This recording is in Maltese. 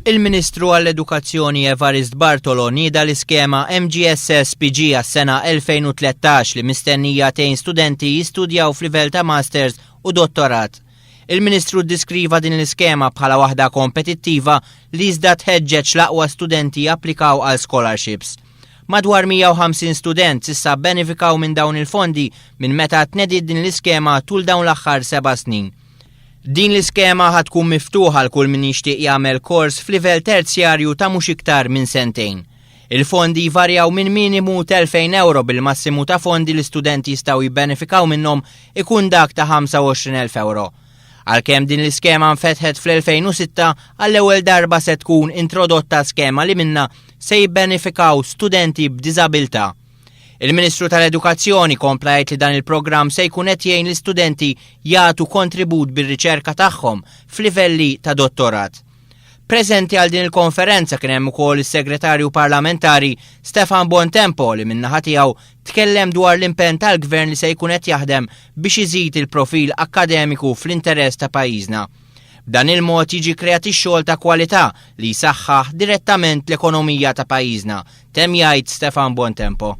Il-Ministru għall-Edukazzjoni Evarist Bartolo nieda l-iskema MGSS PG għas-sena 2013 li mistennija tgħin studenti jistudjaw f'livell ta' masters u dottorat. Il-Ministru ddiskriva din l-iskema bħala waħda kompetittiva li iżda tħeġġeġ l-aqwa studenti japplikaw għal scholarships. Madwar 150 student s'issa bbenefikaw minn dawn il-fondi minn meta tnediet din l-iskema tul dawn l-aħħar seba' snin. Din l-iskema ħa tkun miftuħa għal kull min jixtieq jagħmel kors f'livell terzjarju ta' mhux iktar minn sentejn. Il-fondi jvarjaw minn minimu t'2,000 ewro bil-massimu ta' fondi li studenti jistgħu jibbenefikaw minnhom ikun dak ta' 25,000 ewro. Għalkemm din l-iskema nfetħet fl-2006, għall-ewwel darba se tkun introdotta skema li minnha se jibbenefikaw studenti b'diżabilità. Il-Ministru tal-Edukazzjoni kompla jgħid li dan il-programm se jkun qed jgħin l-istudenti jagħtu kontribut bir-riċerka tagħhom f'livelli ta' dottorat. Preżenti għal din il-konferenza kien hemm ukoll is-Segretarju Parlamentari Stefan Bontempo li min-naħa tiegħu tkellem dwar l-impenn tal-Gvern li se jkun qed jaħdem biex iżid il-profil akkademiku fl-interess ta' pajjiżna. B'dan il-mod jiġi kreat ix-xogħol ta' kwalità li jsaħħaħ direttament l-ekonomija ta' pajjiżna, temm jgħid Stefan Bontempo.